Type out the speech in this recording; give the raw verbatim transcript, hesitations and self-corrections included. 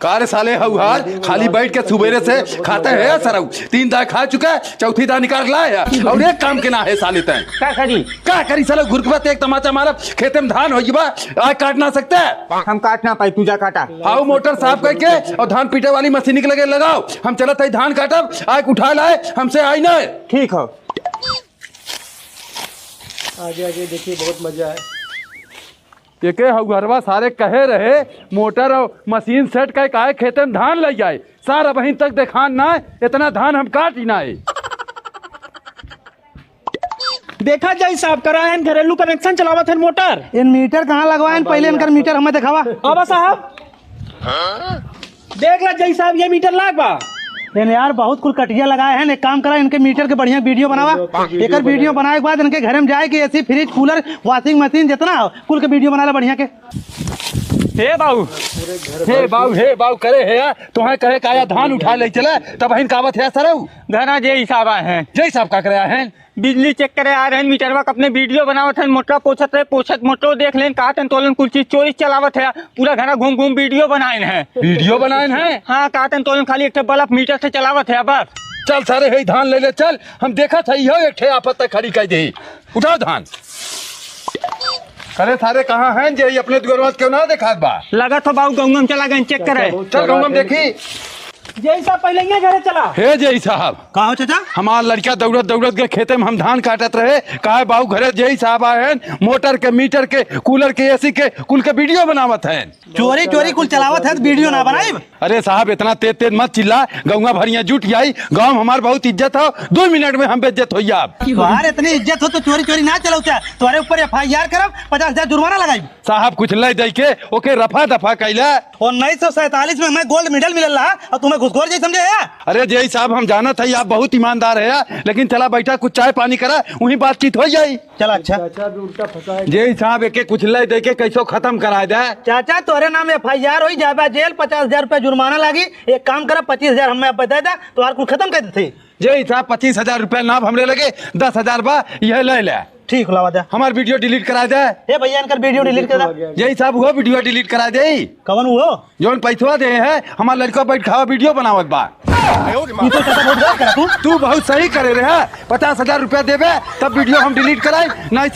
का रे साले हउहार, खाली बैठ के सुबेरे से खाते हैं सरऊ। तीन दाय खा चुका है, चौथी दाय निकाल लाए है। और एक काम के ना है साले तैं। का करी? का करी साले, घुरकबा ते एक तमाचा मारब, खेते में धान होइ बा, आय काट ना सकते? हम काट ना पाई, तू जा काटा। हाउ मोटर साफ करके और धान पीटे वाली मशीन के लगे लगाओ, हम चलत है धान काटब, आय उठा लाए, हमसे आई ना। ठीक हो। आगे आगे देखिए, बहुत मजा है। एके हउहरवा सारे कहे रहे मोटर और मशीन सेट कइ के आए खेते में धान लइ जाए, सार अबहिन तक देखान ना आए, इतना धान हम काटी ना आए। देखा जई साहब, करा है घरेलू कनेक्शन, चलावत है मोटर। इन मीटर कहाँ लगवाए हैं? पहले इनकर मीटर हमें देखावा। आवा साहब, देख ला जई साहब, ये मीटर लाग बा। इन यार बहुत कुल कटिया लगाए हैं, एक काम करा, इनके मीटर के बढ़िया वीडियो बनावा। एकर वीडियो बनाए के बाद इनके घरे में जाए के एसी, फ्रिज, कूलर, वॉशिंग मशीन जितना हो, कुल के वीडियो बना ला बढ़िया के। हे बाऊ, हे बाऊ, हे बाऊ करे हे, तोहे कहे का आया धान उठा ले चला, तबहिन कावत है सरऊ। घरा जई साहब आए हैं। जई साहब का करे आए हैं? बिजली चेक करे आ रहे हैं, मीटरवा का अपने वीडियो बनावत हैं, मोटरा पोछत रहे, पोछत मोटरो देख लेन, कहत हैं तोलन कुल चीज चोरी चलावत है, पूरा घरा घूम घूम वीडियो बनाए हैं। वीडियो बनाए हैं? हाँ, कहत हैं तोलन खाली एक ठे बल्ब मीटर से चलावत है बस। चल सारे, हे धान ले ले चल, हम देखत है, इहो एक ठे आफत तक खड़ी कर दे। उठाओ धान। अरे सारे कहाँ हैं जे ई अपने दुआरवा से क्यों ना देखात बा? लगत हो बाऊ गौंगम चला गए चेक करे। चल गौंगम देखी। जेई साहब पहले ही घरे चला। हे जेई साहब। का हो चाचा? हमार लड़का दौड़त दौड़त के खेते में हम धान काटत रहे, काहे बाऊ घरे जेई साहब आए हैं, मोटर के, मीटर के, कूलर के, एसी के, कुल के वीडियो बनावत हैं। चोरी चोरी कुल चलावत है, वीडियो ना बनाइब। अरे साहब, इतना तेज तेज मत चिल्ला, गौवा भरिया जुट जाई। गाँव में हमार बहुत इज्जत हो, दो मिनट में हम बेइज्जत हो जाब। तोहार इतनी इज्जत हो तो चोरी चोरी ना चलाऊ क्या? तोहरे ऊपर एफआईआर करब, पचास हजार जुर्माना लगाइब। साहब, कुछ ले दे के ओके रफा दफा कैला। उन्नीस सौ सैंतालीस में हमें गोल्ड मेडल मिलल रहा और तुम्हें घुसखोर जैसे समझे है? अरे जेई साहब, हम जानत है आप बहुत ईमानदार है, लेकिन चला बैठा, कुछ चाय पानी करा, वहीं बातचीत हो जाई। चला, अच्छा। चाचा भी उल्टा फंसा है। जेई साहब, एके कुछ ले दे के कैसो खत्म करा दे। चाचा, तोरे नाम एफआईआर होई, जाबा जेल, पचास हजार रुपया जुर्माना लागी। एक काम करा, पच्चीस हजार हमें अब दे दे, तोहार कुल खत्म कर देते। जेई साहब, पच्चीस हजार रुपया ना हमरे लगे, दस हजार बा, यह ले ले। ठीक, लावा दे। हमार वीडियो डिलीट करा दे। ए भैया, इनकर वीडियो डिलीट कर दे। जेई साहब, वो वीडियो डिलीट करा दे। कवन वो? जौन पैसवा दे है, हमार लड़का बैठ खावा वीडियो बनावत बा। ई तो चाचा बहुत गलत करा तू। तू बहुत सही करे रहे, पचास हजार रुपया देबे तब वीडियो हम डिलीट कराई, नहीं